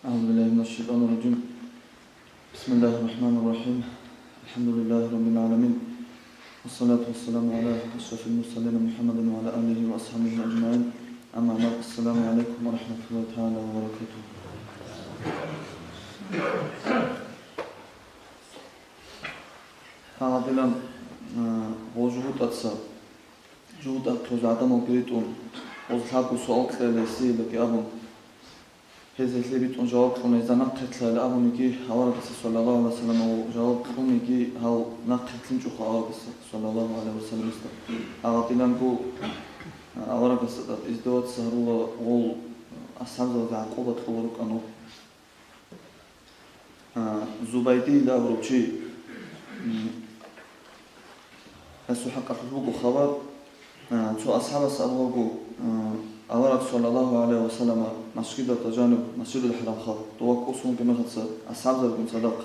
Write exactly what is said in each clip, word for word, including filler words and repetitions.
أعوذ بالله من الشيطان الرجيم. بسم الله الرحمن الرحيم. الحمد لله رب العالمين. والصلاة والسلام على أشرف المرسلين محمد وعلى آله وأصحابه أجمعين. أما بعد. السلام عليكم ورحمة الله تعالى وبركاته. Гьадилан, а, гъо жугьутӀаца, жугьутӀахъе гӀадамалги ритӀун, гъоз лъабго суал кьела гьесиедаги абун, гьез гьелъие битӀун жаваб кьуна, гьезда нахъе лъайила абуниги, аварагасда, саллаллагьу гӀалайгьи вассалам, гьав жаваб кьуниги, гьав нахъе лъинчӀоха аварагасда, саллаллагьу гӀалайгьи вассаламасда. Гьадиланго, а, аварагасда тӀад издеваться гьарула гъол, а, асхӀабзабазе гӀакъуба кьола рукӀана. А, Зубайдил абурав чи, м, гьесул хӀакъалъулъ буго хабар, а, цо асхӀабас абулаго, а, авараг саллаллагьу гӀалайгьи вассалама масжидалда жанив, Масжидул ХӀарамха, дова кӀусун вугеб мехалъ асхӀабзабигун цадахъ.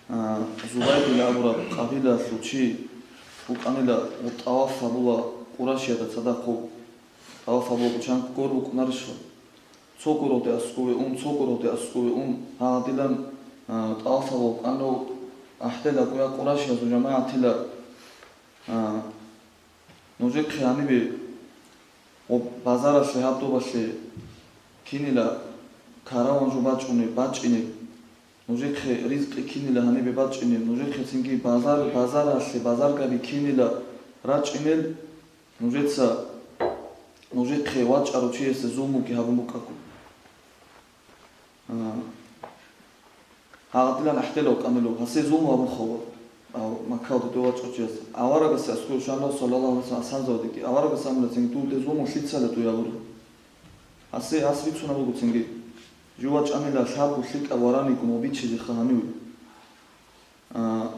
А, Зубайдил абураб къабилаялъул чи вукӀанила, гъо тӀаваф гьабула Къурайшиялда цадахъ гъов. ТӀаваф гьабулеб чанго гор букӀунарищха? Цо городе аскӀове ун, цо городе аскӀове ун, гьадилан, а, тӀаваф гьабулеб кӀанав ахӀдела гуя къурайшиязул жамагӀатила, а, нужехъе гьанибе гъо базаралъе гьаб добалъе кинила караван жо бачӀунеб, бачӀинеб, нужехъе ризкъи кинила гьанибе бачӀинеб, нужехъе цинги базар, базаралъе базаргаби кинила рачӀинел, нужеца, нужехъе вачӀарав чиясе зулмуги гьабун букӀаго. А, гьадилан ахӀдела вукӀанилав, гьасе зулму гьабун хъула, а, Маккалда дов вачӀарав чиясе. Аварагасе аскӀов щванав, саллаллагьу гӀалайгьи вассалам, асхӀабзабадеги. Аварагас абуна цинги: «Дуда зулму лъицала дуе гьабураб?» Гьасе гьас бицунаб буго цинги. Жо вачӀанила лъабго лъикӀаб варанигун ва бичизеха гьаниве. А,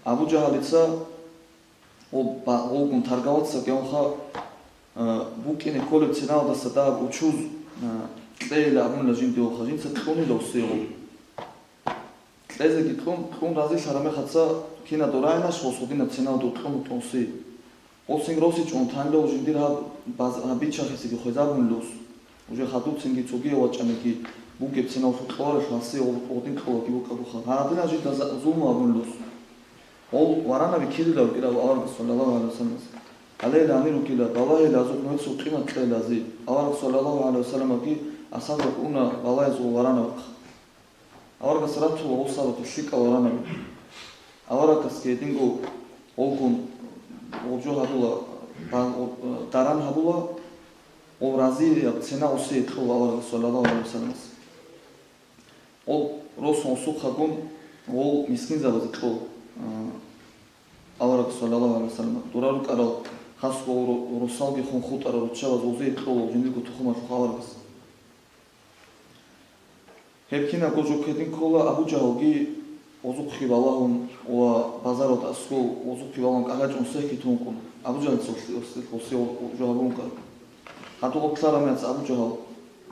Абу Жагьалица, гъо ба-, гъолгун торговаться гьавунха, а, букӀине кколеб ценалдаса дагьаб учуз, а, кьейила абунила жиндиеха, жинца кьунила усего. Кьезеги кьун, кьун разилъараб мехалъ кинаб дурагӀинаш гъос гьединаб ценалда кьун кьунси. Гъосин росичӀун танилав жиндир гьаб баз-, гьаб бичахъесеги хвезабунилус. Уже хадубцинги цогияв вачӀаниги бугеб цинав лъукьаралъ гьасие гъо-, гъодин кьолаги букӀабуха. Гьадинал жинда за-, зулму абунилус. Гъол варанаби кирилав кӀирав аварагас, саллаллагьу гӀалайгьи вассаламас. Гьале гьанир ругила, балагье лазухъ нугьецул къимат кье лази. Авараг, саллаллагьу гӀалайгьи вассаламги, асхӀабзаб уна балагье зул варанавухъ. Аварагас ратула гъосаро лъикӀал варанаби. Аварагасги гьединго гъолгун гъоб жо гьабула, гъа-, гъо-, даран гьабула, гъоб разияб цена гъосие кьола аварагас, саллаллагьу гӀалайгьи вассаламас. Гъол росун усухъагун гъол мискинзабазе кьола, а, аварагас, саллаллагьу гӀалайгьи вассаламас. Дора рукӀарал хасго ро-, росалги хун хутӀарал руччабаз гъозие кьола жиндирго тухумалъухъ аварагас. Гьеб кинабго жо ккедин ккола, Абу Жагьалги гъозухъе балагьун ва базаралда аскӀов гъозухъе балагьун кӀалъачӀун сехьги тункъун, Абу Жагьалица гъосе, гъосе, гъосе жо гьабун ккан. Гьадур гъорлъараб мехалъ Абу Жагьал,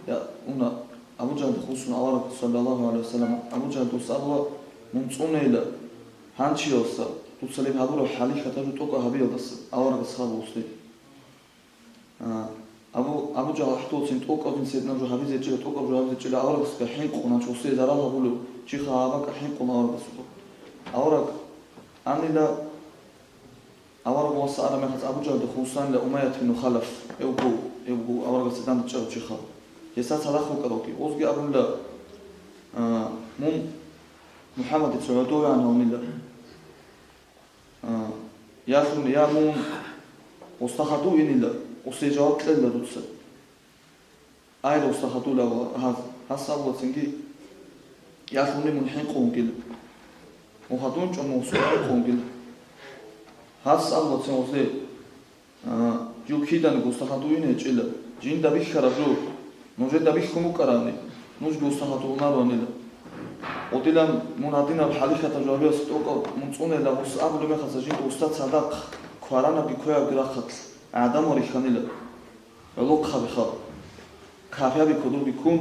я, уна, Абу Жагьалда хусун авараг, саллаллагьу гӀалайгьи вассалам, Абу Жагьал дос абула, мун цӀунейила гьанчиялдаса, дуца леб гьабураб хӀалихьатаб жо тӀокӀаб гьабиялдаса, аварагас хаб гъосде. А, Абу, Абу Жагьал ахӀдолцин тӀокӀаб жинца гьединаб жо гьабизе чӀела, тӀокӀаб жо гьабизе чӀела, аварагасда хӀинкъун, гьанчо гъосие зарал гьабулев, чи хабака хӀинкъун аварагасухъ. Авараг анила, авараг васараб мехалъ Абу Жагьалда хусанила Умайят бин Халаф, эвго, эвго аварагасда дандчӀарав чи хаб. Гьесда цадахъ вукӀаравги, гъозги абунила, а, мун МухӀаммадица гӀодовегӀан гьавнила. А, ялъун, я мун гъосда хадув инила, гъосие жаваб кьела дуца. Айра гъосда хадув абула гьаз, гьас абула цинги, ялъуни мун хӀинкъун вугила. Мун хадув инчӀо мун гъосда хӀинкъун вугила. Гьас абула цин гъозе, А, жив киданиги гъосда хадув ине гьечӀила. Жинда бихьараб жо, нужеда бихьун букӀарабни, нужги гъосда хадув унарунила. Гъодилан мун гьадинаб хӀалихьатаб жо гьабиялъе тӀокӀаб мун цӀунейила гъос абулеб мехалъ жинда гъосда цадахъ кваранабги кваябги рахъалъ гӀадамал рихьанила. ГӀолохъаби хаб. Кафяби кодобги ккун,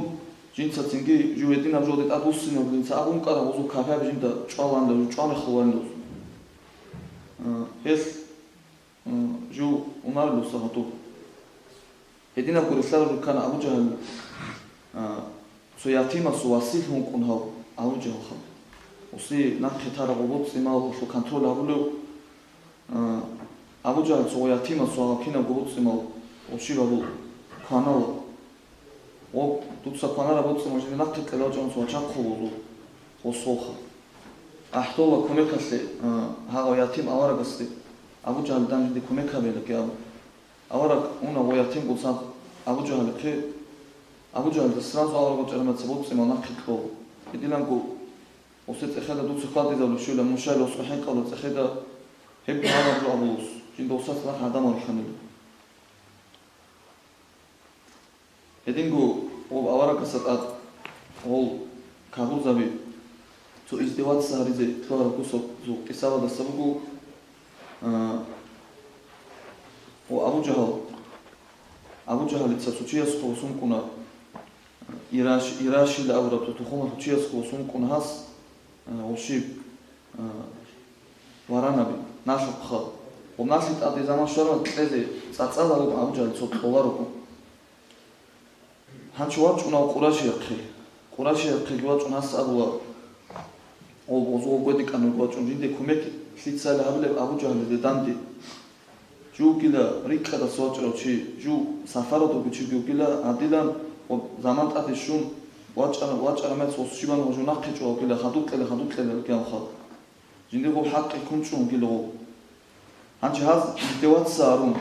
жинца цинги жив гьединаб жоде тӀадвуссинаб жинца абун букӀараб гъозул кафяби жинда чӀваланила, жив чӀванихъ хъуланила. А, гьелъ М, жив унарилуса гьатӀуб. Гьединабго релълъараб жо ккана Абу Жагьил, а, Цо ятимасул васил гьункъун гьав Абу Жагьлха. Уси нахъе тараб гъубу цӀималъул контроль гьабулев, а, Абу Жагьлцо ва ятимасул гьав кинаб гъубу цӀимал гъущи гьабул кванала. О, дуца кванараб буцӀцӀа мажгиде нахъе кьелалчӀун цо чахъ гъубузул гъосолха. АхӀдола кумекалъе, а, гьагъав ятим аварагасде Абу Жагьлдан жинде кумек гьабейилаги абу. Авараг уна ва ятим гъусан Абу Жагьлихъе, Абу Жагьлда сразу авараг вачӀарамаца буцӀцӀимал нахъе кьол. Гьединанго усе цӀехеда дуца хьвадизабулев щула мун щайла осго хӀинкъалда цӀехеда гьеб гьалаб жо абулус, жинда усаца нахъ гӀадамал рихьанила. Гьединго гъоб аварагасда тӀад гъол кагурзаби цо издеваться гьаризе лъугьараб кусалъул къисаладаса буго, а, гъо Абу Жагьал, Абу Жагьалица цо чиясухъе ва сункъуна, Ираш-, Ирашил абураб цо тухумалъул чиясухъе ва сункъуна гьас, а, гъущиб, а, варанаби, налъухъа. Гъоб налъи тӀаде заман щварал кьезе цӀацӀала руго Абу Жагьал цо кьоларуго. Гьанчо вачӀунав Къурашияхъе. Къурашияхъеги вачӀун гьас абула, гъо-, гъозул гъодикӀанги вачӀун жинде кумек лъицайилан гьабилеб Абу Жагьлиде данде. Жугила рикӀкӀадаса вачӀарав чи, жу сафарадулги чиги вугила, гьадилан ва заман тӀаде щун вачӀара-, вачӀараб мехалъ ос щибан ва жу нахъе чӀвавгила, хадуб кьела, хадуб кьела рукӀиналха. Жиндирго хӀакъи ккун чӀун вугила гъо. Гьанже гьаз издеваться гьарун,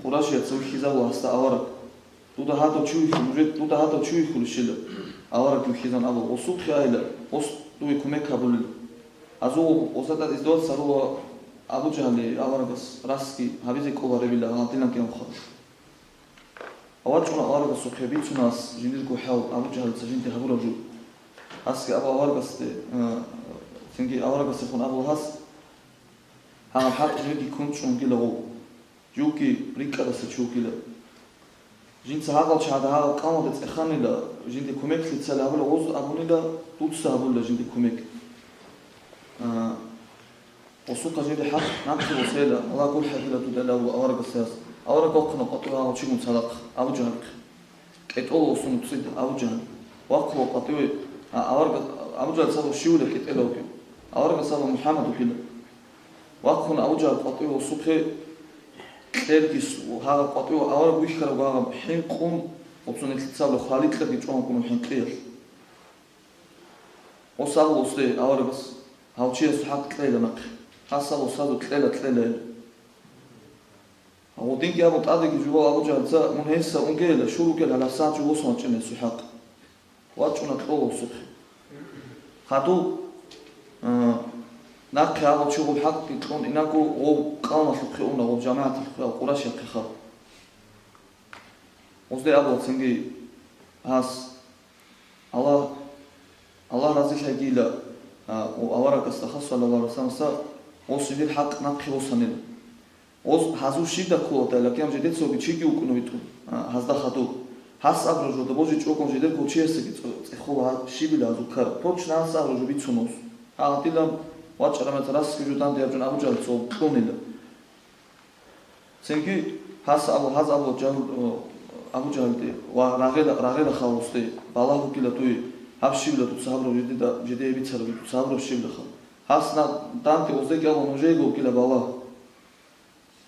Къурашияца вихьизавула гьасда авараг. Дуда гьадав чи вихьу-, нужер-, дуда гьадав чи вихьулищила? Авараг вихьизан абула, осухъе айила, ос дуе кумек гьабулила. Гьазул осада издеваться гьарула Абу Жагьли аварагас расги гьабизе кӀоларебила гьадинаб гьанха. ВачӀуна аварагасухъе бицунас жиндирго хӀал Абу Жагьлица жинде гьабураб жо. Гьасги абу аварагасде, э, цинги аварагасехун абула гьас, гьагъаб хӀакъ жеги ккун чӀун вугила гъов. Жуги рикӀкӀадаса чи вугила. Жинца гьагъал чагӀазда гьагъаб къавмалда цӀеханила, жинде кумек лъицайилан гьабула гъоз абунила, дуца гьабулила жинде кумек. А, осухъа жинде хӀакъ нахъе босейила, Аллагь гурхӀайила дуда лъала аварагасда гьас. Авараг вахъуна къватӀиве гьагъав чигун цадахъ, Абу Жагьлихъе. КӀетӀола осун цӀид Абу Жагьл. Вахъула къватӀиве, а, авараг-, Абу Жагьл сабаб щивила кӀетӀелавги. Аварагас абула МухӀаммад вугила. Вахъун Абу Жагьл къватӀиве осухъе кьелги с-, гьагъаб къватӀиве авараг вихьараб гьагъаб хӀинкъун, оцунелъ цабла хваликьаги чӀванкъун хӀинкъиялъ. Ос абула осде аварагас, гьав чиясул хӀакъ кьейила нахъе. Гьас абула осазул кьела, кьела. Гъодинги абун тӀадеги жувал Абу Жагьлица, мун гьесда унгейила, щуругел гьалаб сагӀат жо босун вачӀина гьесул хӀакъ. ВачӀуна кьола осухъе. Хадуб, а, нахъе гьагъав чи гъоб хӀакъги кьун инаго гъов къавмалъухъе уна, гъоб жамагӀаталъухъе, ал Къурашияхъеха. Гъозде абула цинги гьас, Аллагь, Аллагь разилъайгила, а, у аварагасда, саллаллагьу гӀалайгьи вассаллам, гъос жиндир хӀакъ нахъе босанила. Гъоз гьазул щибда ккола, дагьлакиям жидецаги чиги вукӀуна витӀун, а, гьазда хадуб. Гьас абураб жо дабожичӀого жидерго чиясдаги цӀо-, цӀехола гьа-, щибила гьазул ккар. Точно гьас абураб жо бицун ос. Гьагъадилан вачӀараб мехалъ расги жо данде гьабчӀун Абу Жагьлица кьунила. Цинги гьас абу-, гьаз абула Жагьл-, о, Абу Жагьлде ва рагъила, рагъила халусде, балагь вугила дуе, гьаб щибила дуца гьабураб жидеда, жидее бицараб дуца гьабураб щибилаха. Гьас на-, данде гъоздеги абула нужеего вугила балагь.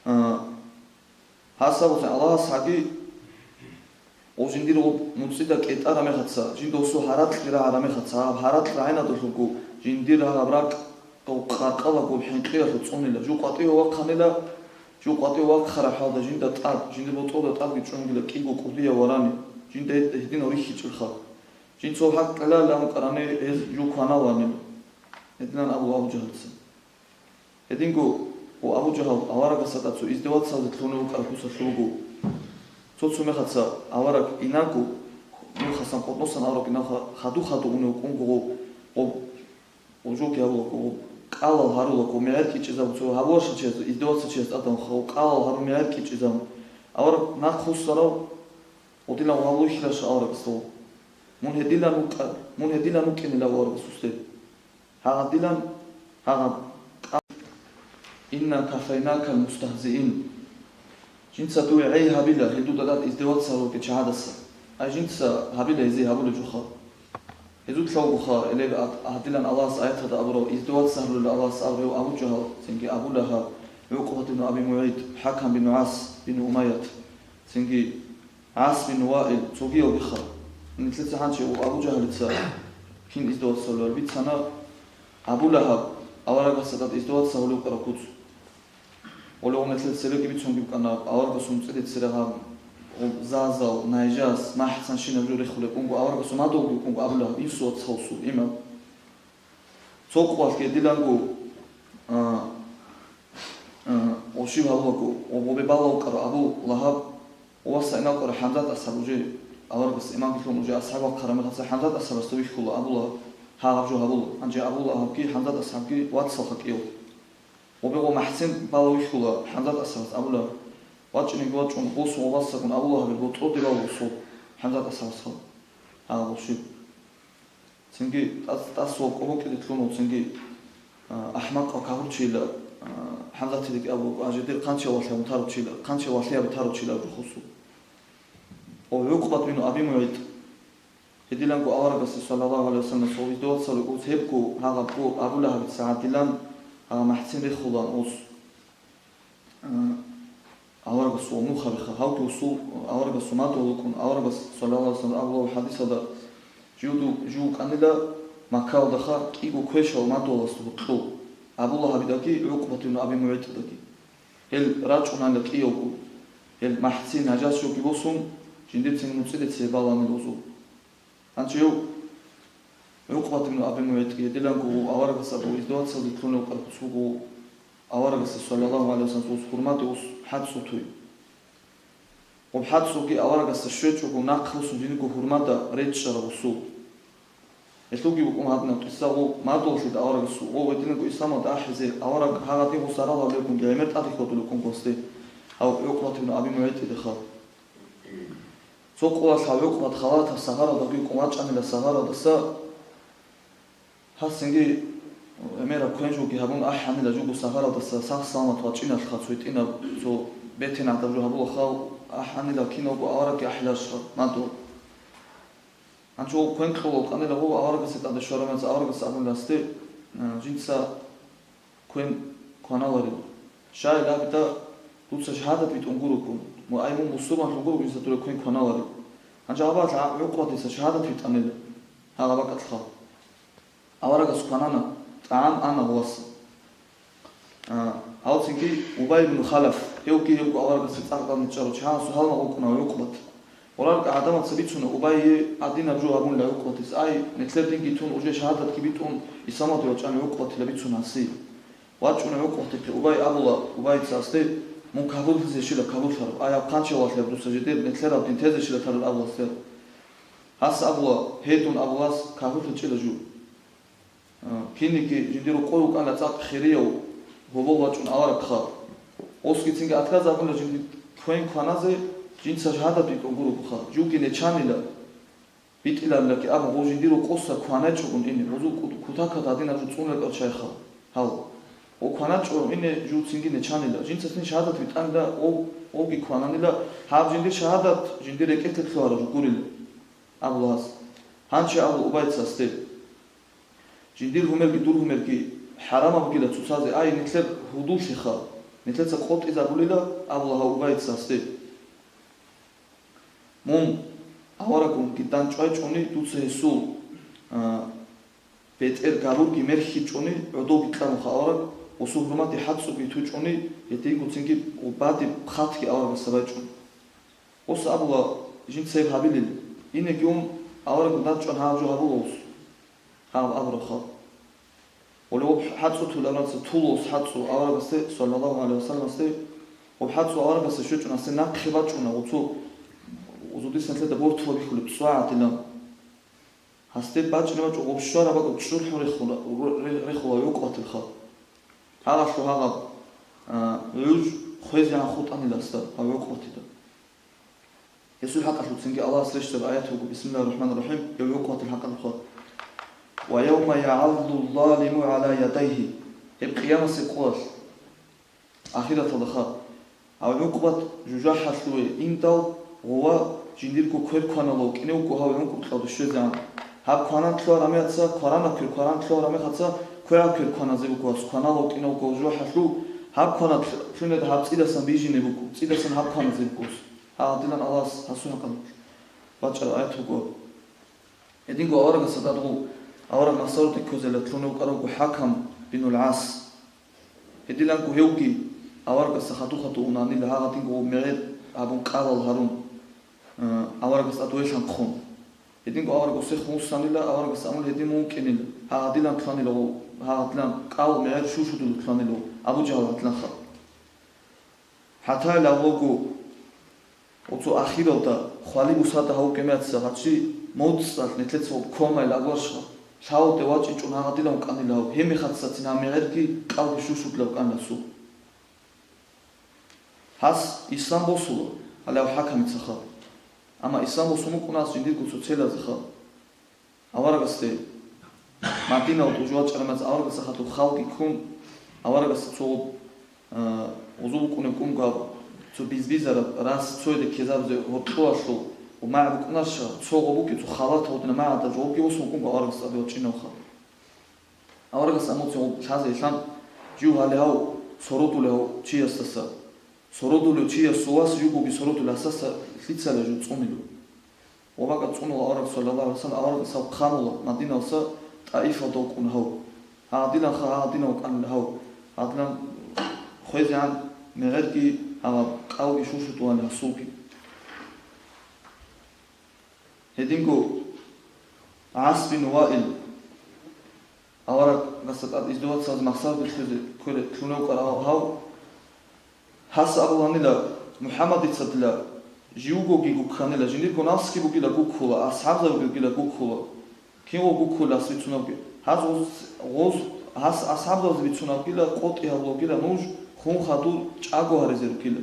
А, гьас абула Аллагьас гьаги, о, жиндир гъоб муцӀида кӀетӀара мехаца, жинда осу гьаракьи рагӀара мехаца, гьаб гьаракь рагӀинадалъулго жиндир гьаб ракӀ къаркъалаго хӀинкъиялъул цӀунила, жу къватӀиве вахъанила, жу къватӀиве вахъараб хӀалда жинда тӀад, жиндир ботӀолда тӀадги чӀунгила кӀиго кӀудияв варани, жинда гьед-, гьединав рихьичӀеб хаб. Жинцо хӀакъ кьелалилан вукӀарани гьез жу кваналанила. Гьединан абула Абу Жагьлица. Гьединго, о, Абу Жагьал аварагасда цо издеваться гьазе лъугьунев вукӀараб кусалъ вуго. Цо-цо мехаца авараг инаго, ну, хасан къотӀносан авараг инаха хаду-хаду унев вукӀунго гъо, гъо, гъо жоги гьабулаго, гъо кӀалал гьарулаго, мегӀер кӀичӀезабун цо гьабуарщал чияс, издеваться чияс тӀадамха, гъо кӀалал гьарун мегӀер кӀичӀезабун. Авараг нахъ вуссарав, гъодинав гьавлу хьилаша аварагасда гъо. Мун гьедилан вукӀа-, мун гьедилан вукӀинилав аварагас вуссев. Гьагъадилан, гьагъаб. Инна кафайнакал мустагьзиин. Жинца дуе гӀей гьабила, гьел дуда тӀад издеваться гьарулги чагӀадаса. Ай жинца гьабила гьезие гьабулеб жоха. Гьезулъ лъалгоха, элеб ат-, гьадилан Аллагьас аяталда абурав, издеваться гьарулел Аллагьас абурав Абу Жагьал, цинги Абу Лагьаб, ГӀукъбат ибн Аби МугӀайт, ХӀакам бин ГӀас бин Умайят, цинги ГӀас бин Ваил, цогиявгиха. Нилъеца гьанчи Абу Жагьалица кин издеваться гьарулел бицана, Абу Лагьаб аварагасда тӀад издеваться гьарулев вукӀараб куц. Гъоле гъунелъул цереги бицунги букӀана, аварагасул цӀиде церегъан, гъоб зазал, найжас, махӀцанщинаб жо рехулеб унго, аварагасул мадугьалги вукӀунго Абу Лагьаб, инсул вацасул имам. Цо къоялъ гьедиланго, а, а, ошиб гьабулаго, гъобе балав вукӀарав Абу Лагьаб, ва васаинал къора ХӀамзат асхӀаб уже, аварагас имамлъун уже асхӀаб вахъараб мехалъ ХӀамзат асхӀабасда вихьула Абу Лагьаб, гьагъаб жо гьабула. Гьанже Абу Лагьабги ХӀамзат асхӀабги вацалха кӀияв. Гъобегъо махӀцин бала вихьула ХӀамзат асхӀабас Абу Лагьаб. ВачӀинеги вачӀун, босун ва басагун Абу Лагьабил ботӀроде бала босул ХӀамзат асхӀабасха. Гьагъаб ошиб. Цинги тӀас-, тӀасал кӀобокӀиде лъун цинги, а, ахӀмакъав кагьурчийила, а, ХӀамзатилиги абу, а, жидер хъанчияв валъи гьабун тарав чийила, хъанчияв валъи гьаби тарав чийила абу хусу. О, ГӀукъбат бин Аби МугӀит. Гьедиланго аварагасде, саллаллагьу гӀалайгьи вассалам, цо гьезда вацал руго, гьебго гьагъабго Абу Лагьабица гьадилан гьагъа махӀцин рехулаан ус, а, аварагасул нухабиха, гьавги усул аварагасул мадугьал рукӀун, аварагас, саллаллагьу гӀалайгьи вассалам, абулеб хӀадисалда, жив ду-, жив вукӀанила Маккаялдаха кӀиго квешал мадугьаласда гьоркьов, Абу Лагьабидаги ГӀукъбат ибн Аби МугӀитидаги. Гьел рачӀунанила кӀиявго, гьел махӀцин, нажас жоги босун, жиндицин нуцӀиде цебе баланила узул. Гьанже гьев ГӀукъбат ибн Аби МугӀитги гьедиланго гъов аварагас абу издевацалде кколев къаркъус вуго, аварагасда, саллаллагьу гӀалайгьи вассалам, ус хурмаде ус хӀацӀцӀутуй. Гъоб хӀацӀцӀуги аварагасда щвечӀого нахъ босун жиндирго хурмада речӀчӀарав усул. Гьелъулги букӀун гьадинаб къиса, гъов мадугьаллъида аварагасул, гъов гьединго исламалда ахӀизе авараг гьагъадин гъосарал гьавлебгун гӀемер тӀаде хьодулеб ккун гъосде, гьав ГӀукъбат ибн Аби МугӀитидаха. Цо къоялъ гьав ГӀукъбат халатаб сагъаралда вукӀун вачӀанила сагъаралдаса, гьасинги гӀемераб квен жоги гьабун ахӀанила жуго сагъаралдаса сах-саламат вачӀиналъха цо гьитӀинаб, цо бетин гӀадаб жо гьабулаха, ахӀанила киналго аварагги ахӀиларищха мадугьал. Гьанже гъов квен кьолев вукӀанила гъов аварагасде тӀаде щвараб мехалъ аварагас абунила гьасде, а, жинца квен кваналарила. Щай абида, дуца шагьадат битӀун гурого, ай мун мусулманлъун гурого, жинца дура квен кваналарила. Гьанже гьаб гӀа-, ГӀукъбатица шагьадат битӀанила гьагъаб бакӀалъха. Аварагас кванана, тӀагӀам ана гъоваса. А, гьав цинги Убай ибн Халаф, гьевги гьевго аварагасда цӀакъ тӀадничӀарав чи, гьанасул гьалмагъ вукӀуна ГӀукъбат. Гъорарго гӀадамаца бицуна Убайе гьадинаб жо гьабунила ГӀукъбатица, ай, нилъер динги тун, уже шагьадатги битӀун, исламалде вачӀана ГӀукъбатила бицуна гьасие. ВачӀуна ГӀукъбатихъе Убай, абула Убайица гьасде, мун кагьурлъизе щила кагьурлъараб, ай, гьаб хъанчияв валъи гьаб дуца жидер, нилъер гьаб дин тезе щила тараб абула гьасде. Гьас абула, гьедун абулас кагьурлъичӀила жо. А, кинниги жиндир рокъов вукӀана цӀакъ хирияв, гьобол вачӀун аварагха. Осги цинги отказ абуна жиндир квен кваназе, жинца шагьадат битӀун гурогоха, живги нечанила. БитӀиларилаги абун, гъов жиндир рокъоса кваначӀогун ине, гъозул кӀут-, кутакалда гьадинаб жо цӀунулеб чайха гьав. Гъов кваначӀогун ине, жив цинги нечанила. Жинца цин шагьадат битӀанила, гъов, гъовги квананила, гьаб жиндир шагьадат жиндир рекӀелъе лъугьараб жо гурила, абула гьас. Гьанчи абула Убайица гьасде. Жиндир гьумерги дур гьумерги хӀарамаб бугила цоцазе, ай, нилъер гьудуллъиха, нилъеца къотӀизабулила, абула гьав Убайица гьасде. Мун аварагунги дандчӀвай чӀони, дуца гьесул, а, бетӀер габурги мерхьичӀони, гӀодовги кьамуха авараг, гъосул хӀурмаде хӀацӀцӀуги тучӀони, гьединго цинги гъубаде хъатги аварагасда бачӀун. Гъос абула, жинца гьеб гьабилин. Инеги ун, аварагун дандчӀван гьаб жо гьабула гъос. Гьаб абураб хал. Гъоле гъоб хӀацӀцӀу туларанца тулос хӀацӀцӀу аварагасде, саллаллагьу гӀалайгьи вассаламасде, гъоб хӀацӀцӀу аварагасде щвечӀун, гьасде нахъе бачӀуна, гъуцу-, гъузудисан лъеда бортула бихьулеб цо гӀадилан. Гьасде бачӀине бачӀун гъоб щвараб бакӀаб чӀурхӀун рехула, ре-, рехула ГӀукъбатил хал. Гьагъалъу гьагъаб, а, гӀуж хвезегӀан хутӀанила гьасда гьав ГӀукъбатида. Гьесул хӀакъалъулъ цинги Аллагьас рещтӀараб аят буго, бисмиллагьир рахӀманир рахӀим, гьев ГӀукъбатил хӀакъалъулъха. «Ва явма ягӀаллу ззалиму гӀала ядайгьи», гьеб къиямасеб къоялъ, ахираталдаха. Гьав ГӀукъбат жужахӀалъуве индал гъова жиндирго квер кваналев кӀиневго гьав гӀункӀукьалде щвезегӀан. Гьаб кванан лъугьараб мехаца, кваранаб квер кванан лъугьараб мехаца, квегӀаб квер кваназе буго, кванал вукӀине вуго жужахӀалъув, гьаб кванан лъугьине гьаб цӀидасан бижине буго, цӀидасан гьаб кваназе буго. Гьагъадилан Аллагьас гьасул хӀакъалъулъ бачӀараб аят буго. Гьединго аварагасда тӀадгъу авараг махсаруде кквезела лъугьунев вукӀарав вуго ХӀакам бинул ГӀас. Гьедиланго гьевги аварагасда хадув-хадув унанила гьагъадинго мегӀер гьабун кӀалал гьарун, э, аварагас тӀад вехьанхъун. Гьединго авараг усехун вуссанила, аварагас амул гьедин мун вукӀинила, гьагъадилан лъанила гъов, гьагъадилан кӀал мегӀер шушудулев лъанила гъов, Абу Жагьал гьадилан халкъ. ХӀатта лагъугу, оцо ахиралда, хвали бусада гьав гьукӀемеца гъачи моцӀалъ нилъеца комай лагъварша, лъавде вачӀичӀун гьагъадилан вукӀанила гьав, гьеб мехацацин гьав мегӀерги кӀалги шушудлав кӀанила суд. Гьас ислам босула, гьалав ХӀакамицаха. Амма ислам босун букӀуна гьас жиндирго цоцелазеха. Аварагасде Мадинал тӀужу вачӀараб мехалъ аварагасда хадуб халги ккун, аварагасда цо, а, гъузу букӀунеб кӀунго гьаб, цо бизбизараб рас цояде ккезабизе гьоркьулалъул ва магӀа букӀунарща, цо гъо бугеб, цо халат гьодина магӀада жо бугеб босун букӀунго аварагас тӀаде вачӀинавха. Аварагас амуцин гъуб лъазе илъан, жив гьале гьав сородулев чиясдаса, сородулев чиясул вас жугоги сородулев гьасдаса лъицала жив цӀунилев. Ва бакӀа цӀунула авараг, саллаллагьу гӀалайгьи ва саллам, аварагас гьав хъанула Мадиналса ТӀаифалда вукӀун гьав. Гьагъадиланха гьагъадинав вукӀанила гьав. Гьадинан хвезегӀан мегӀерги гьаб кӀалги шушутӀулани гьасулги. Гьединго ГӀас бин Ваил, аварагасда тӀад издеваться гьабизе махсаруде ккезе кколев лъугьунев вукӀарав гьав, гьас абуланила, МухӀаммадица дила живгоги гукканила, жиндирго нафсги бугила гуккула, асхӀабзабиги бугила гуккула. Кинго гуккулас бицунавги? Гьас гъоз, гъоз, гьас асхӀабзабазе бицунавгила, къотӀи гьабулавгила нуж, хун хадур чӀаго гьаризе рукила.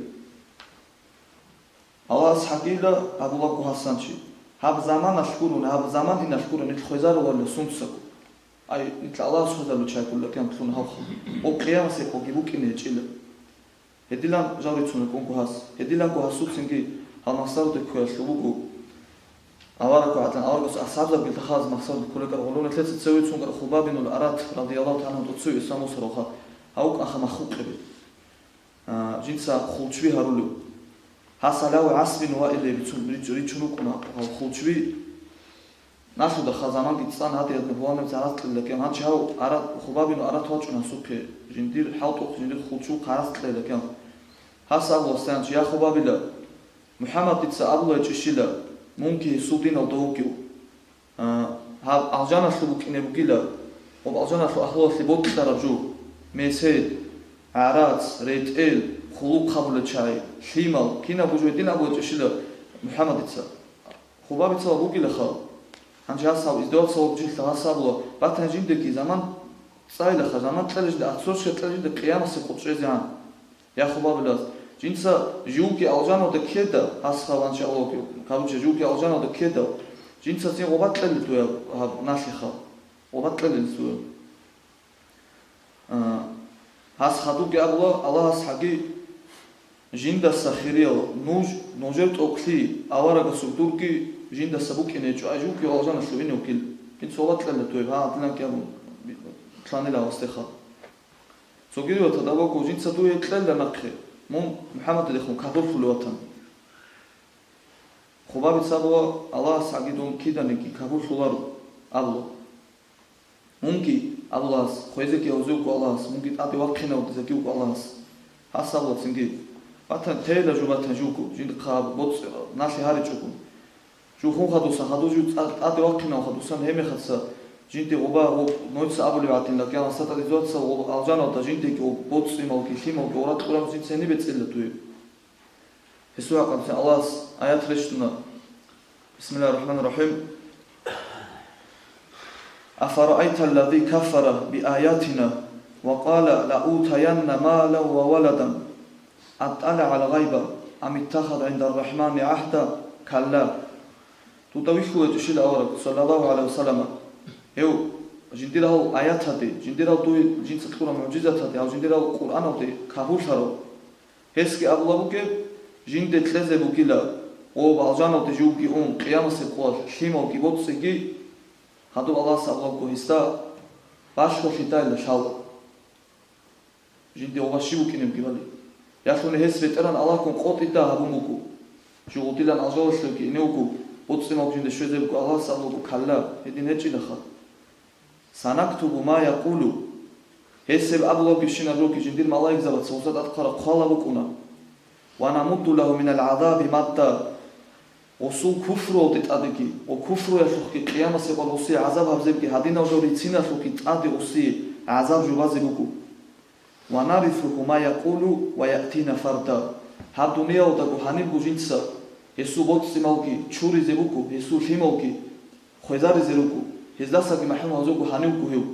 Аллагьас гьагила абулаго гьасанчи, гьаб заманалъ гурун, гьаб заман иналъ гурун нилъ хвезаруларила сунцаго. Ай, нилъ Аллагьас хвезарулел чагӀи гурила кьиямалъ лъугьун гьавха. О, къиямасеб къоги букӀине гьечӀила. Гьедилан жал рицун рукӀунго гьас. Гьедиланго гьасуцинги гьал махсаруде ккоялъул буго. Аварагго гӀадан аварагас асхӀабзабги дахъалаз махсаруде кколел кӀар гъоло нилъеца цеве цун кӀар Хубаб бинул Арат радияллагьу тагӀала гӀанху тӀоцеве Исламалъуса рогьа. Гьав кӀанха маххукъебе. А, жинца хулчби гьарулев. Гьас гьалав ГӀас бин Ваиле бицун, рич-, ричун рукӀуна гьав хулчби. Налъуда ха заманги цӀан гьадиядна гьуанаб зарат кьела кӀиан. Гьанчи гьав Арат, Хубаб бин Арат вачӀун гьасухъе, жиндир хӀалтӀухъ, жиндир хулчбухъ гьарас кьела кӀиан. Гьас абула гьасда гьанчи: «Я Хубабила, МухӀаммад дица абулайчӀищила, мунги гьесул диналда вукӀив». А, гьаб алжаналъул букӀине бугила, гъоб алжаналъул агьлуялъе бокьараб жо, месед, гӀарац, ретӀел, хъулухъ гьабулел чагӀи, лъимал, кинаб бужу гьедин абулечӀищила МухӀаммадица. Хубабица ва бугилаха. Гьанже гьас гьав издеваться ваб жилла гьас абула, батани жиндеги заман цӀайилаха, заман кьела жинда, ахсорща кьела жинда къиямасеб къо чӀезегӀан. Я хубабилас, жинца живги алжаналда ккеда, гьас гьав анчи Аллагьги, короче, живги алжаналда ккеда, жинца цин гъоба кьела дуя гьаб налъиха, гъоба кьела дуя. А, гьас хадубги абула, Аллагьас гьаги жиндаса хириял нуж, нужер тӀокӀлъи, аварагасул дурги жиндаса букӀине гьечӀо, ай живги алжаналъув ине вукӀин, жинца гъоба кьела дуя, гьа, гьадинабги абун, лъанила гьасдеха. Цоги риваяталда абулаго, жинца дуе кьела нахъе, мун МухӀаммадидехун кагьурлъулев ватани. Хубабица абула, Аллагьас гьаги дун киданиги кагьурлъуларо, абула. Мунги абула гьас, хвезеги гьавзе вукӀо Аллагьас, мунги тӀаде вахъинавги вукӀо Аллагьас. Гьас абула цинги, батани, тейила жо батани жуго, жинда хъа боцӀи налъи гьаричӀого. Жугьун хадусан, хадув жив цӀа-, тӀаде вахъинав хадусан, гьеб мехалъ жинде гъоба гъоб нойца абулеб гӀадин, лакӀан гьасда тӀад изоца гъоб алжаналда жиндеги гъоб боцӀи-малги, лъималги гъоракь кьураб жинца гьенибе цӀила дуе. Гьесул хӀакъалъулъ Аллагьас аят рещтӀуна. Бисмиллагьир рахӀманир рахӀим. أفرأيت الذي كفر بآياتنا وقال لأوتين مالا وولدا أطلع الغيب أم اتخذ عند الرحمن عهدا؟ كلا. Дуда вихьулечӀищила авараг, саллаллагьу гӀалайгьи ва саллама, гьев жиндирал аятаде, жиндирал дуе жинца кьурал мугӀжизатаде, гьав жиндирал Къуръаналде кагьурлъарав. Гьесги абула бугеб, жинде кьезе бугила, гъоб алжаналде живги ун, къиямасеб къоялъ лъималги боцӀиги, Гьадуб Аллагьас абулебго гьесда: «Балъголъидайила лъала». Жинде гъоба щиб букӀинебги бали. Ялъуни гьес БетӀергьан Аллагьгун къотӀида гьабун буго. Жугьутилан алжавалъулги ине вуго, боцӀцӀимал жинде щвезе буго, Аллагьас абулебго: «Калла, гьедин гьечӀилаха». «Санактубу ма якъулу». Гьес гьеб абулебги щинаб руги жиндир малаикзабаца гъоса тӀад хъвараб хъвала букӀуна. «Ва намудду лагьу минал гӀазаби мадда». Гъосул куфруялде тӀадеги ва куфруялъухъги къиямасеб къо гъосие гӀазаб гьабзебги гьадинал жо рициналъухъги тӀаде гъосие гӀазаб жубазе буго. «Ва нарисуху ма якъулу ва яътина фарда». Гьаб дуниялалдаго гьанибго жинца гьесул боцӀцӀималги чуризе буго, гьесул лъималги хвезаризе руго, гьездасаги махӀрум гьавзего гьанивго гьев,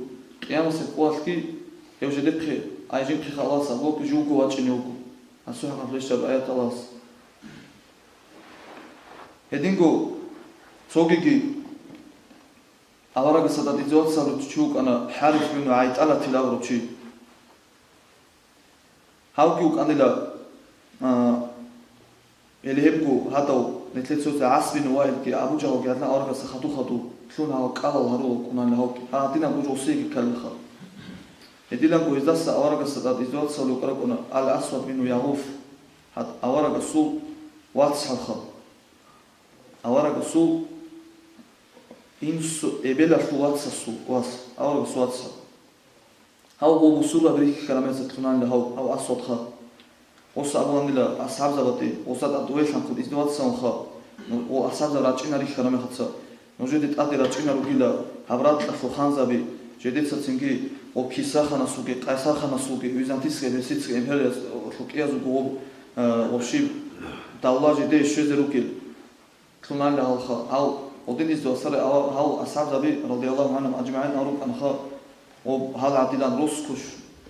къиямасеб къоялъги гьев жидехъе, ай жинхъеха Аллагьас абулебги живго вачӀине вуго. Гьасул хӀакъалъулъ щибаб аят Аллагьас. Гьединго цогиги аварагасда тӀад издеваться гьабулев чи вукӀана, ХӀарис бин ГӀайтӀалатил абурав чи. Гьавги вукӀанила, а, гьеле гьебго гьадав, нилъеца гьесда ГӀас бин Ваилги Абу Жагьалги гьадин аварагасда хадув-хадув лъун гьал кӀалал гьарулел вукӀунанила гьавги. Гьадинабго жо гъосиеги кколелха. Гьединабго гьездаса аварагасда тӀад издеваться гьабулев вукӀараб вукӀана Ал-Асвад бин Ягъуф, гьад аварагасул вацгӀалха. Аварагасул инсу-, эбелалъул вацасул вас, аварагасул вацал. Гьав гъо бусурбаби рихьараб мехалъ лъунанила гьав, гьав Асвадха. Гъоса абуланила асхӀабзабазде, гъоса тӀад веханхъун издеваться гьавунха, гъо асхӀабзаб рачӀина рихьараб мехалъ, нужеде тӀаде рачӀина ругила гьаб ракьалъул ханзаби, жидеца цинги гъо Кисраханасулги, Къайсарханасулги, Византийская, Персидская империялъул кӀиязулго гъо, э, гъо щиб давла жидее щвезе ругел. Лъунанила гьалха, гьав гъодин издеваться гьарай гьав асхӀабзаби, радияллагьу гӀанхум ажмагӀин, гьарукӀанха, гъоб гьал гӀадилан росго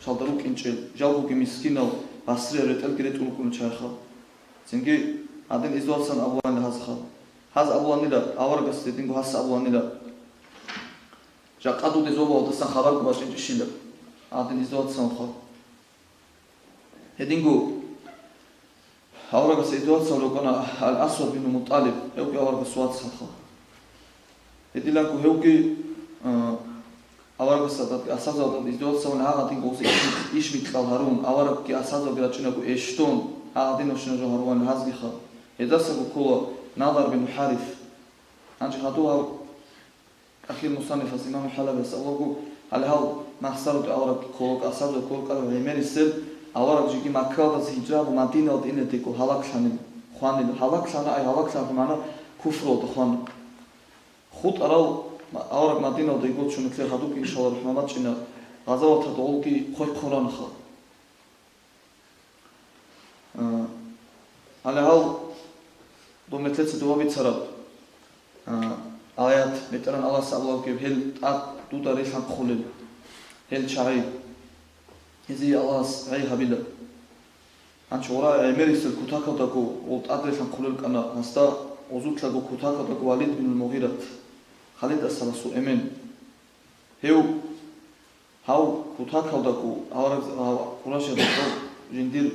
щалда рукӀинчӀел, жалгоги мискинал, басрияб ретӀелги ретӀун рукӀунел чагӀиха. Цинги гьадин издеваться абуланила гьазха. Гьаз абуланила, аварагас гьединго гьас абуланила: «Жакъа дуде зобалдасан хабарго бачӀинчӀищила», гьадин издеваться гьавунха. Гьединго аварагасда издеваться гьабулев вукӀана Ал-Асвад бин МутӀалиб, гьевги аварагасул вацалха. Гьединго гьевги, а, аварагасда тӀад асхӀабзабазда тӀад издеваться гьавун, гьагъадинго гъоса иш, иш микьал гьарун, аварагги асхӀабзабазги рачӀинаго эщтон, гьагъадинабщинаб жо гьаруланила гьазгиха. Гьездасаго ккола Надар бин ХӀарис. Гьанже гьадув гьав Ахир мусаннифас имам ХӀалабияс абулаго, гьале гьал Махсаруда авараг кколеб, асхӀабзаб кколеб гӀемерисел авараг жеги Маккаялдаса гьижра гьабун Мадинаялде инедего гьалаглъанил, хванил, гьалаглъана, ай гьалаглъана, магӀна куфруялда хвана. ХутӀарал авараг Мадинаялда йигочун нилъер гьадубги, иншалла, рахӀмат бачӀина, гъазаваталда гъолги хъвай-хъваранха. А, гьале гьал доб метлеца дова бицараб, а, аят, БетӀергьан Аллагьас абулеб бугеб: «Гьел тӀад дуда релъанхъулел, гьел чагӀи, гьезие Аллагьас гӀей гьабила». Гьанчо гъура гӀемерисел кутакалдаго гъол тӀад релъанхъулел кӀана, гьасда гъозулъаго кутакалдаго Валид бин Мугъират, Халидасул расул эмен. Гьев Гьав кутакалдаго авараг-, гьав Къурайшазда жиндир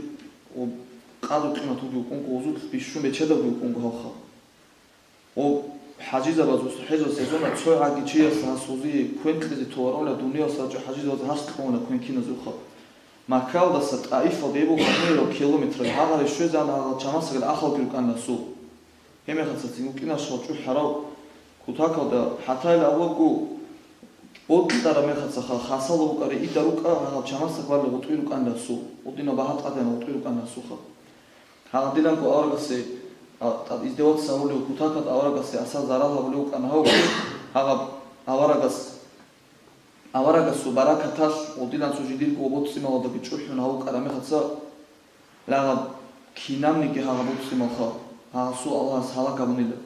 къадру-къимат вугев вукӀунго, гъозулъ бищун бечедав вукӀунго гьавха. Гъо хӀажизабазул хӀежал сезона цо гӀаги чияс гьас гъозие квен кьезе толаравла, дуниял сарчӀо хӀажизабаз гьас кьуна квен киназухъа. Маккаялдаса ТӀаифалде буго гьанирал километр, гьагъаре щвезегӀан гьагъал чамасагал ахалги рукӀана расул. Гьеб мехалъ цин вукӀинарищ гьал чӀухӀарав кутакалда, хӀатайла авлабго бокьараб мехалъ ха-, хасало букӀари ида рукӀа, гьагъал чамасда кквалел гъутӀби рукӀан расул, гъудинаб багьа тӀадегӀан гъутӀби рукӀан расулха. Гьагъадинанго аварагасе, а, тӀад издеваться гьавулев кутакалда аварагасе асал зарал гьабулев вукӀана гьав, гьагъаб аварагас, аварагасул баракаталъ гъудинан цо жиндирго боцӀцӀималдаги чӀухӀун гьав вукӀараб мехалъ, Лагъаб кинабниги гьагъаб буцӀцӀималха, гьасул Аллагьас гьалаг гьабунила.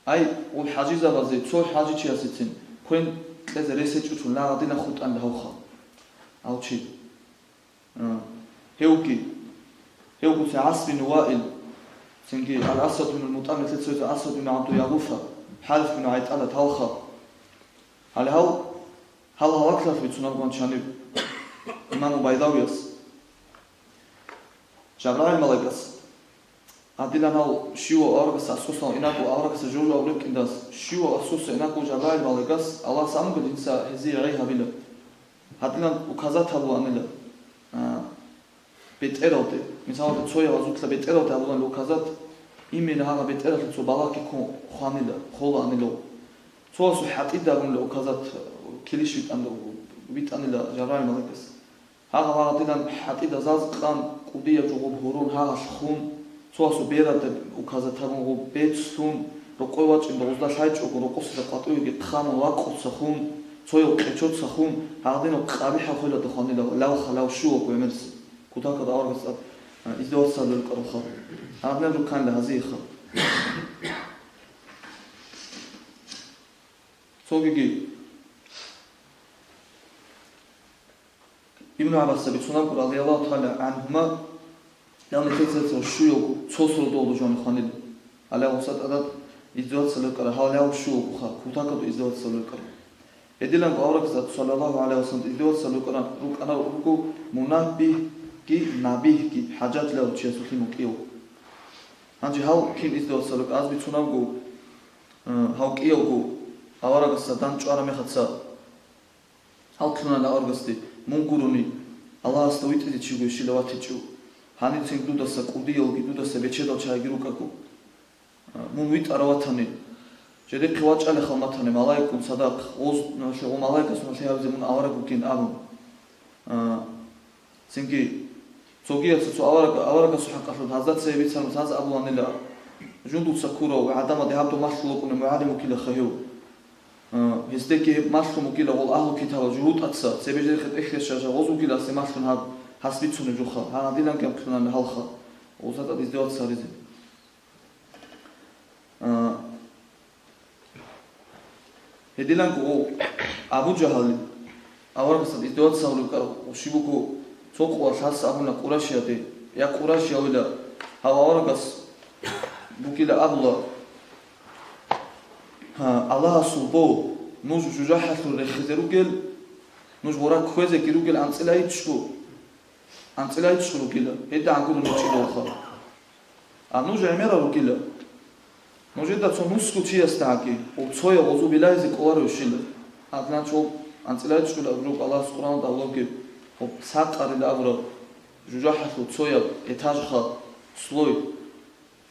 Ай, гъул хӀажизабазе цо хӀажичиясецин квен кьезе рес гьечӀочӀун лагъадина хутӀан гьавха. Гьав чи. А, гьевги, гьевгуца ГӀас бин Ваил, цинги Ал-Асад бин МутӀалиб, цояз Асад бин ГӀабду Ягъуфа, ХӀарис бин ГӀайтӀалат гьалха. Гьале гьал, гьал гьалаклъалъ бицунаб гъанчаниб имаму Байдавияс. Жабрагьил малаикас Гьадилан гьав щивав аварагас аскӀосан инаго аварагасда жо-жо абулеб кӀиндас, щивав аскӀосан инаго Жабраил малаикас Аллагьас амуго дица гьезие гӀей гьабила. Гьадилан указат гьабуланила, а, бетӀералде, мисалалда, цояб азулъа бетӀералде гьабуланила указат, именно гьагъа бетӀералъе цо балагьги ккун хванила, холаанила. Цо асу хӀатӀида гьабунила указат, килищ витӀанила, витӀанила Жабраил малаикас. Гьагъа гьагъадилан хӀатӀида заз къан, кӀудияб жо гъоб гьурун гьагъалъ хун, цо асу берада указат гьабун гъоб бецлъун, рокъой вачӀин догъузда лъайчӀого, рокъосда къватӀивеги хъанун вакъуца хун, цояв къечоца хун, гьагъадинав къабихӀав хвелада хванила лавха, лав щула гӀемерси. Кутакаб аварагас тӀад, а, издеваться гьабулел рукӀаралха. Гьагъадинаб жо кканила гьазиеха. Цогиги Ибн ГӀаббасда бицунабго, радияллагьу тагӀала гӀангьума, гьав нилъеца цо щуялго цо сордолда жо хванила. Гьале гъусатӀадат издеваться гьабулел рукӀарал, гьав щуялгоха, кутакаб издеваться гьабулел рукӀарал. Гьединлъанго аварагас, саллаллагьу гӀалайгьи вассалам, издеваться гьабулел рукӀана-, рукӀана руго мунаббигьги набигьги хӀажатилав чиясулъин вукӀияв. Гьанже гьав кин издеваться гьабулел рукӀана, аз бицунабго, э, гьав кӀиявго аварагасда дандчӀвараб мехалъ, гьал кьунана аварагасде, мун гурони, Аллагьасда витӀизе чи гойщила ватичӀо. Гьаницин дудаса кӀудиялги, дудаса бечедал чагӀиги рукӀаго. А, мун витӀарав ватани, жидехъе вачӀалехал матани, малаикгун цадахъ, гъоз-, нугӀлъи-, гъо малаикас нугӀлъи гьабизе мун авараг вукӀин абун. А, Цинги, цогияца цо авараг-, аварагасул хӀакъалъулъ гьазда цее бицарун гьаз абуланила, жундуца ккурав гӀадамаде гьаб дун малъун вукӀунев мугӀалим вукӀилаха гьев. А, гьесдеги гьеб малъун вукӀила гъол агьлу китабал жугьутӀаца, цебе жерхъе тӀехьлъи щажа гъоз вукӀила гьасде малъун гьаб, гьас бицунеб жоха, гьагъадилан кемплъунани гьалха, гъозда тӀад издеваться гьаризе. А, Гьединлъанго Абу Жагьалил аварагасда издеваться гьабулеб кӀараб щиб буго, цо къоялъ гьас абуна къурайшиялде, я къурайшиял, гьав аварагас бугила абула, гьа, Аллагьасул бо, нуж жужахӀалъур рехизе ругел, нуж гъора кквезеги ругел анцӀила ичӀго, анцӀила ичӀго ругила, гьедин гӀагурун ичӀилавха. А нуж гӀемерал ругила. Нужеда цо нусго чиясдагӀаги, гъоб цояв гъозу билайзе кӀоларевщила. Гьадинан чӀоб анцӀила ичӀчӀулеб руго Аллагьас Къуръаналда абулебги, гъоб сакъарила абураб жужахӀалъул цояб этажха, слой.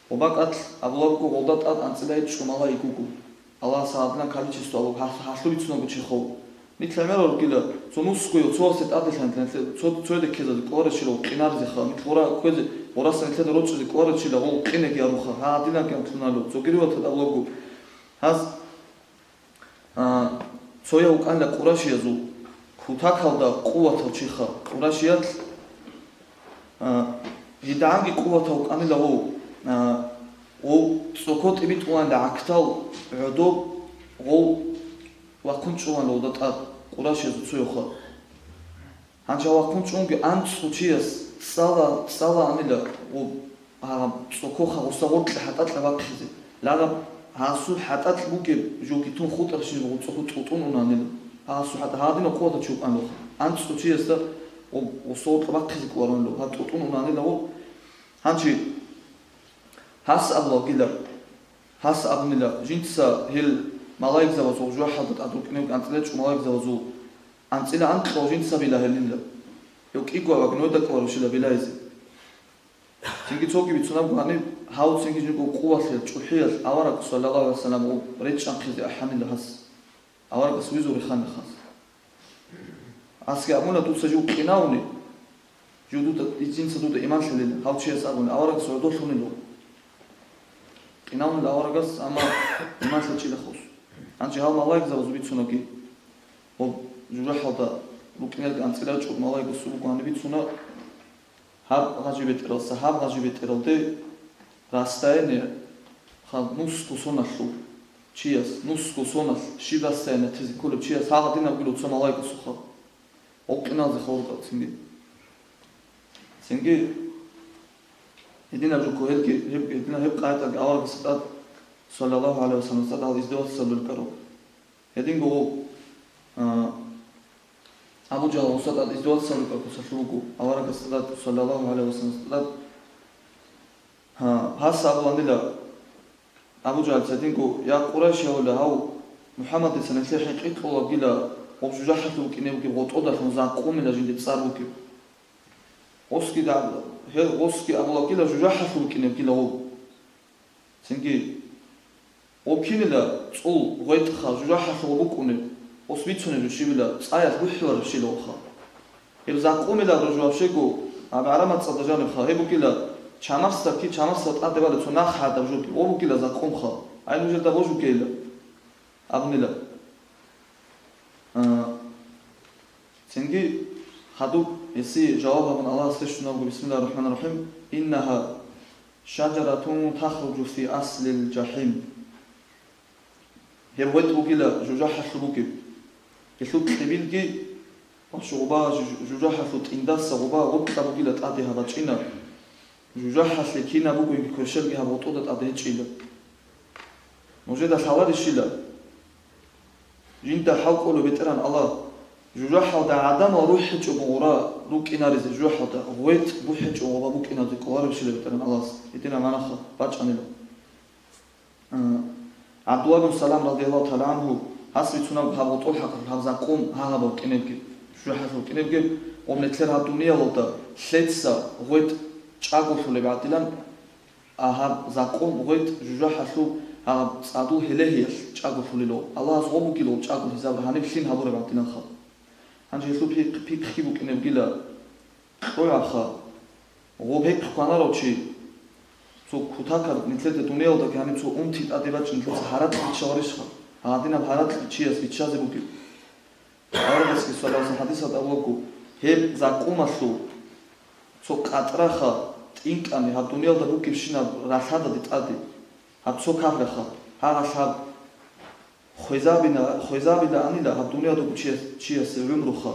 Гъоб бакӀалъ абулебго, гъолда тӀад анцӀила ичӀчӀу малаик вуго. Аллагьас гьадинаб количество абу гьалъ-, гьалъу бицунабго чи хов. Нилъ гӀемерал ругила, цо нусгояв, цо васде тӀаделъан нилъе-, цо, цояде ккезазе кӀоларевщила гъоб къинаризеха, нилъ гъора кквезе, гъораса нилъеда рочӀизе кӀоларевщила гъол къинеги гьаруха, гьадинаб кемплъуналев, цогири ватад абулаго. Гьаз, а, цояв вукӀанила къурайшиязул кутакалда къуватав чиха, къурайшиялъ, а, гьидагӀанги къуватав вукӀанила гъов, а, гъов цӀоко тӀибитӀуланила гӀактал гӀодоб гъов вахъун чӀуланила гъолда тӀад, къурайшиязул цоявха. Гьанже вахъун чӀунги анцӀго чияс цӀала, цӀалаанила гъоб гьагъаб цӀокоха гъуса гъоркье хӀатӀакьа бахъизе. Лагъаб гьасул хӀатӀакь бугеб жоги тун хутӀарщинаб гъоб цӀоко тӀутӀун унанила. Гьасул хӀатӀа гьадинаб къуватав чи вукӀанилха. АнцӀго чиясда гъоб гъуса гъоркье бахъизе кӀоларонила, гьаб тӀутӀун унанила гъоб. Гьанже гьас абулагила, гьас абунила, жинца гьел малаикзабазул жужахӀалда тӀад рукӀинев анцӀила чӀу малаикзабазул анцӀила анкьал жинцабила гьелила. Гьев кӀиго авараг нужеда кӀоларевщила билайзе. Цинги цоги бицунабго гьаниб, гьав цинги жиндирго къуваталъ, чӀухӀиялъ авараг, саллаллагьу гӀалайгьи вассалам, гъоб речӀчӀанхъизе ахӀанила гьас. Аварагас визур реханила гьас. Гьасги абуна, дуца жив къинавни, жив дуда, жинца дуда иман лъелила. Гьав чияс абуна, аварагас гӀодолъунила. Къинавнила аварагас, амма иман лъечӀила хос. Гьанже гьал малаикзабазул бицунаги, гъоб жужахӀалда рукӀиналги анцӀила чӀур малаикасул буго гьаниб бицуна, гьаб гъажи бетӀералдаса гьаб гъажи бетӀералде расстояние ха нусго соналъул чияс, нусго соналъ щиб расстояние тезе кколеб чияс гьагъадинаб гуро цо малаикасухъа. Гъол къиналзе хавуркъа цинги. Цинги гьединаб жо ккола гьелги, гьеб, гьединаб гьеб къагӀидаялъ аварагасда тӀад, саллаллагьу гӀалайгьи вассаламасда тӀад гьал издеваться гьабулел рукӀаро. Гьединго гъо, а, Абу Жагьал гъусда тӀад издеваться гьабулел рукӀа куцалъув вуго, аварагасда тӀад, саллаллагьу гӀалайгьи вассаламасда тӀад, Гьас абуланила Абу Жагьлица: «Динго, я Къурайшияла, гьав МухӀаммадица нилъер хӀинкъи кьолебгила, гъоб жужахӀалъув вукӀинебги гъотӀодалъун закъумила жинде цӀар бугеб. Гъосги да-, гьел гъосги абулебгила, жужахӀалъув вукӀинебгила гъоб. Цинги гъоб кинила цӀул гъветӀха, жужахӀалъув гъоб букӀунеб, гъос бицунеб жо щибила, цӀаялъ бухӀулареб щила гъобха». Гьеб закъумилаб жо вообще-го, гьаб гӀарамат цӀадаб жанибха, гьеб бугила чамасда ки, чамасда тӀаде бала цо нах гьадаб жо, гьеб бугила закъумха, гьай нужеда божугейила абунила. А, цинги хадуб гьесие жаваб гьабун Аллагьас рещтӀунабго: «Бисмиллагьир рахӀманир рахӀим. Иннагьа шажаратун тахруджу фи аслил жахӀим». Гьеб гъветӀ бугила жужахӀалъув бугеб. Гьелъул кьибилги, ва щугъуба жу-, жужахӀалъул тӀиндаса гъуба гъоркьа бугила тӀаде гьабачӀинаб. ЖужахӀалъе кинаб бугониги кверщелги гьаб гъотӀода тӀаде гьечӀила. Нужеда лъаларищила? Жинда хӀал кӀолев БетӀергьан Аллагь, жужахӀалда гӀадамал рухӀ гьечӀого гъура рукӀинаризе, жужахӀалда гъветӀ бухӀечӀого гъуба букӀинаризе кӀоларищила БетӀергьан Аллагьас? Гьединаб манаха бачӀанила. ГӀабдулла бин Салам радияллагьу тагӀала гӀангьу, гьас бицунаб гьаб гъотӀол хӀакъалъулъ гьаб закъум гьагьабав кӀинебги, жужахӀалъув кӀинебги, гъоб нилъер гьаб дуниялалда лъеца гъветӀ чӀаголъулеб гӀадилан, а гьаб закъум гъветӀ жужахӀалъув гьаб цӀадул гьелегьиялъ чӀаголъулелъул, Аллагьас гъоб бугилан чӀаголъизаб гьаниб лъим гьабураб гӀадиланха. Гьанже гьелъул пихъ-, пихъги букӀинебгила. КьогӀабха, гъоб гьеб кванарав чи, цо кутакаб нилъеда дуниялдаги гьаниб цо унти тӀаде бачӀин нилъеца гьаракь биччаларищха? Гьадинаб гьаракь чияс биччазе бугеб. Аварагасги саллаллагьу гӀалайгьи ва саллам хӀадисалда абулаго, гьеб закъумалъул цо къатӀраха тӀинкӀани гьаб дуниялда бугебщинаб ралъададе тӀаде, гьаб цо кагьраха, гьагъалъ гьаб Хвезабина-, хвезабилаанила гьаб дуниялдаго чияс-, чиясе гӀумруха,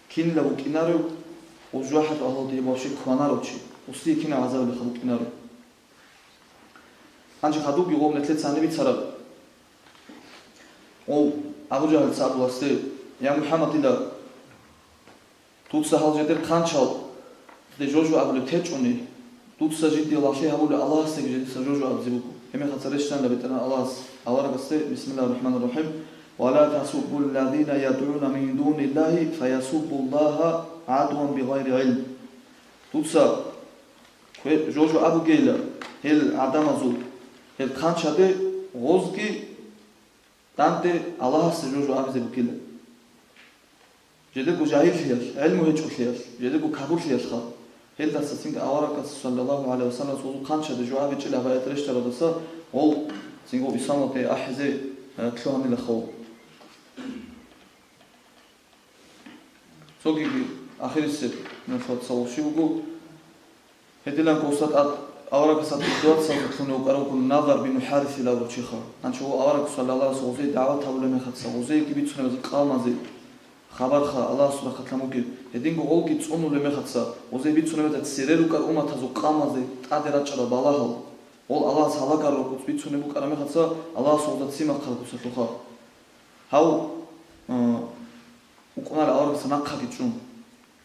кинила вукӀинарев, жужахӀалъул агьлуде гьеб вообще кванарав чи, гъосие кинаб гӀазабилаха букӀинарев. Гьанже хадубги гъоб нилъеца гьаниб бицараб. Гъов Абу Жагьлица абула гьасде: «Я МухӀаммад, дила Дуца гьал жидер хъанчалде жо-жо абулеб течӀони, дуца жидее лагълъи гьабулев Аллагьасдаги жидеца жо-жо абизе буго». Гьебмехалца рещтӀанила БетӀергьан Аллагьас аварагасде: «Бисмиллагьир рахӀманир рахӀим. Ва ла тасуббуллазина ядгӀуна мин дуниллагьи фаясуббуллагьа гӀадван бигъайри гӀилм». Дуца кве-, жо-жо абугейила гьел гӀадамазул, гьел хъанчаде гъозги данде Аллагьасде жо-жо абизе бугила. Жидерго жагьиллъиялъ, гӀелму гьечӀолъиялъ, жидерго кагьурлъиялъха. Гьелдаса цинги аварагас, саллаллагьу гӀалайгьи ва саллам, цо-, цо хъанчаде жо абичӀила гьаб аят рещтӀаралдаса, гъов цинги исламалде ахӀизе, э, лъугьанилаха гъов. Цогиги ахирисеб нилъеца вуссине вуго. Гьединго гъосда тӀад аварагасда дугьацалда лъугьунев вукӀарав вуго Надар бин ХӀарис абурав чиха. Гьанже гъов авараг саллаллагьу гӀалайгьи ва саллам гъозие дагӀват гьабулеб мехалъ, гъозиеги бицунеб къавмазе хабарха Аллагьасул рахъалъан бугеб. Гьединго гъовги цӀунулеб мехалъ, гъозие бицунеб цере рукӀарал умматазул къавмазе тӀаде рачӀарал балагьал. Гъол Аллагьас гьалагарулеб куц бицунеб букӀараб мехалъ, Аллагьас гъозда ццин бахъараб куцалъулха. Гьав, э, вукӀунаро аварагасда нахъаги чӀун.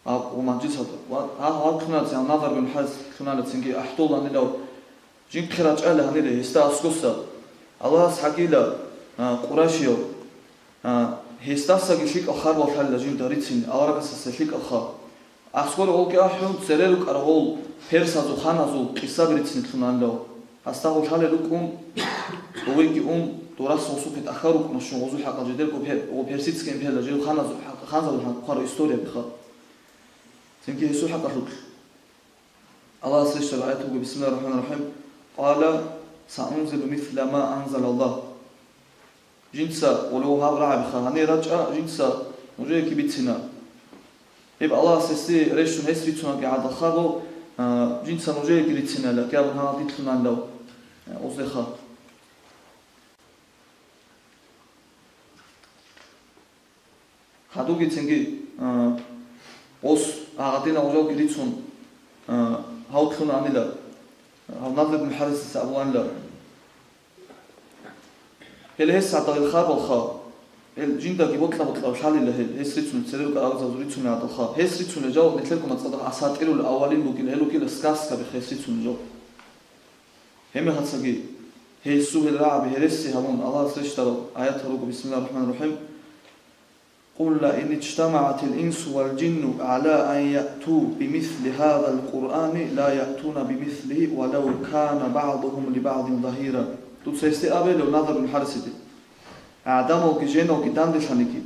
Гьав, гъо, мажлисалда. Ва гьав, гьав лъугьунаро цин, гьав Надар бин ХӀарис лъугьунаро цинги ахӀдоланила, жинхъе рачӀайила гьанире, гьесда аскӀоса. Аллагьас гьагила, а, къурайшияв, а, гьесдасаги лъикӀал хабар лъалила жинда рицин, аварагасдаса лъикӀалха. АскӀоре гъолги ахӀун, цере рукӀарал гъол персазул ханазул къисаби рицин лъугьунаро. Гьасда гъол лъалел рукӀун, довеги ун, дораса гъосухъе тӀахьал рукӀуна щун гъозул хӀакъалъ жидерго пер-, гъо персидский империялда жидер ханазул хӀакъ-, ханзабазул хӀакъалъулъ хъвараб история бихха. Цинги гьесул хӀакъалъулъ Аллагьас рещтӀараб аят буго, бисмиллагьир рахӀманир рахӀим, «Къала саунзилу мисла ма анзалаллагь». Жинца гъолев гьаб рагӀабиха, гьанир рачӀа, жинца нужееги бицина. Гьеб Аллагьас гьесие рещтӀун гьес рицунебги гӀадалха гъо, а, жинца нужееги рицинайила, кӀиабун гьанал дилълъунанилав, а, гъоздеха. Гьадуги цинги, а, гъос гьагъадина гъожалги рицун, а, гьав лъугьунанила, гьав Надр ибн ХӀарисица абуланила. Гьеле гьес гьадал хабалха, гьел жиндаги бокьа-бокьа лъалила гьел, гьес рицун, церевга авзазул рицун гьадалха. Гьес рицун жал, нилъерго мацӀалда асатӀирул аввалин бугила, гьел ругила сказкаби гьес рицун жал. Гьеб мехалъги гьесул гьел рагӀаби гьереси гьабун, Аллагьас рещтӀараб аятал руго, бисмиллагьир рахӀманир рахӀим: «Къул ла ин иджтамагӀатил инсу вал жинну гӀала ан яъту бимисли гьазал Къуръани ла яътуна бимислигьи валав кана багӀдугьум ли багӀдин загьира». Дуца гьесде абе, Надар бин ХӀарисиде, гӀадамалги женалги данделъаниги,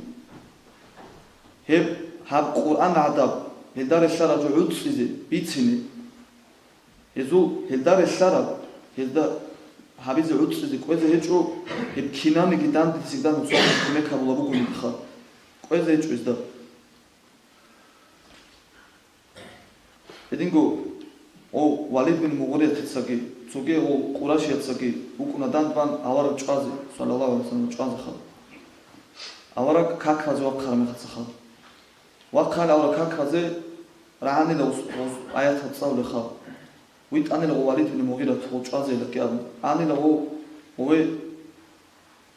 гьеб, гьаб Къуръан гӀадаб, гьелда релълъараб жо гӀуцӀизе, бицине. Гьезул гьелда релълъараб, гьезда гьабизе гӀуцӀизе кӀвезе гьечӀо, гьеб кинабниги данде цинги нуцӀа кумек гьабулеб бугониха, кӀвезе гьечӀо гьезда. Гьединго гьев Валид бин Мугъирияцецаги, цоги гьев Къурайшияцаги вукӀуна дандбан авараг чӀвазе, саллаллагьу гӀалайгьи вассалам, чӀвазе хал. Авараг как базе вахъараб мехалъ хал. Вахъанила авараг как базе, рагӀанила гъос, гъос аятал цӀалулел хал. ВитӀанила гъов Валид бин Мугъира гъов чӀвазейила кӀиабун. Анила гъов, гъове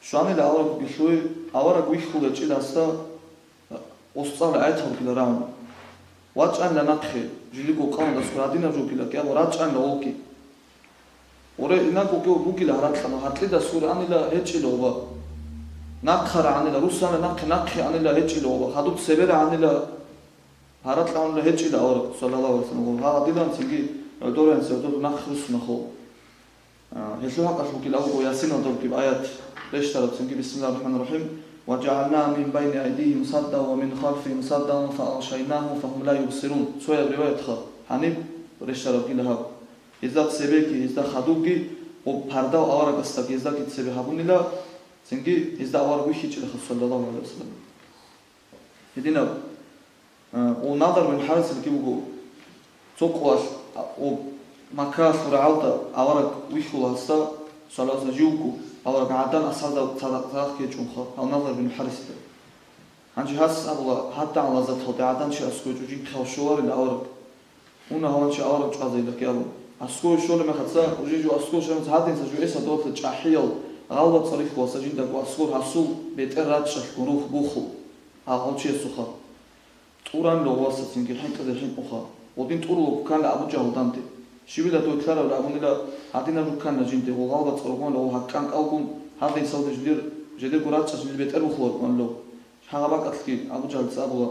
щванила авараг вихьулев, авараг вихьулев чӀиласда гъос цӀалулел аятал ругила рагӀун. ВачӀанила нахъе, жилиго къавмалдаса гьадинаб жо ругила кӀиабун, рачӀанила гъовги. Гъоре инагоги бугила гьаракьана, гьаркьидаса гуро анила гьечӀила гъоба. Нахъа рагӀанила, руссана нахъе, нахъе анила гьечӀила гъоба, хадуб цебе рагӀанила, гьаракьанила гьечӀила авараг, саллаллагьу гӀалайгьи вассалам, гъоб. Гьагъадилан цинги гӀодориянсе гӀодор нахъ руссуна хол. А, гьелъул хӀакъалъулъ бугила авго Ясиналда бугеб аят, рещтӀараб цинги, бисмиллагьир рахӀманир рахӀим: «Ва жагӀална мин байни айдигьим саддан ва мин халфигьим саддан фа агъшайнагьум фа гьум ла юбсирун». Цояб риваятха гьаниб рещтӀараб бугила гьаб. Гьезда цебеги, гьезда хадубги, гъоб пардав аварагасдаги гьездаги цебе гьабунила, цинги гьезда авараг вихьичӀилаха, саллаллагьу гӀалайгьи вассалам. Гьединаб, а, гъов Надар бин ХӀарисилги буго, цо къоялъ, а, гъоб Маккаялъул рагӀалда авараг вихьула гьасда, саллаллагьу гӀалайгьи вассалам, живго, авараг гӀадан асарда цадахъ, цадахъ гьечӀунха, гьав Надар бин ХӀарисида. Гьанже гьас абула, гьадагӀан лаззаталде гӀадан чи аскӀове чӀужин хъалщоларила авараг. Уна гьаван чи авараг чӀвазейилахъе абун. АскӀове щолеб мехалъ, уже жо аскӀове щванилъ гьадинса жо эса долъа чӀахӀиял гъалбацӀал рихьуласа жиндаго аскӀор гьасул бетӀер рачӀчӀалъ гурухъ буху гьав, гьав чиясухъа. ТӀуранила гъоваса цинги хӀинкъизе хӀинкъуха. Гъодин тӀурулеб букканила Абу Жагьлданде. Щибила дой ккараб абунила, гьадинаб букканила жинде, гъов гъалбацӀал ругонила, гъов гьаккан кӀалгун, гьадинсалде жидер, жидерго рачӀчӀалъ жиндир бетӀер бухулеб букӀанлъо. Гьагъаб бакӀалъги Абу Жагьлица абула.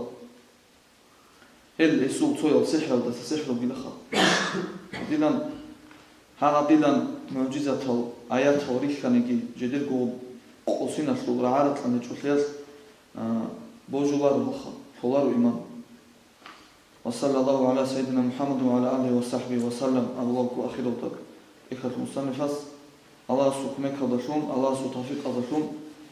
Гьел гьесул цоял сихӀралдаса сихӀру бугилаха. Дилан, гьагъа дилан мугӀжизатал, аятал рихьаниги, жидерго къосиналъул рагӀа-ракьалда чӀухӀиялъ, а, божуларо гьаха, лъоларо иман. Ва саллаллагьу гӀала сайидина МухӀаммадин ва гӀала алигьи ва сахӀбигьи ва саллам, абулеб буго ахиралда. ТӀехьалъул мусаннифас Аллагьасул кумекалдалъун, Аллагьасул тавфикъалдалъун,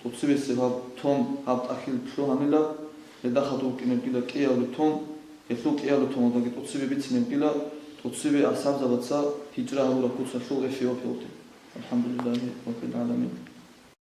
тӀоцебесеб гьаб тон, гьаб тӀахьил лъугьанила, гьелда хадуб букӀинебгила кӀиявли тон, гьелъул кӀиявли тоназдаги тӀоцебе бицинебгила, тӀоцебе асхӀабзабаца гьижра гьабураб куцалъул Эфиопиялде. АлхӀамдулиллагьи раббил гӀаламин.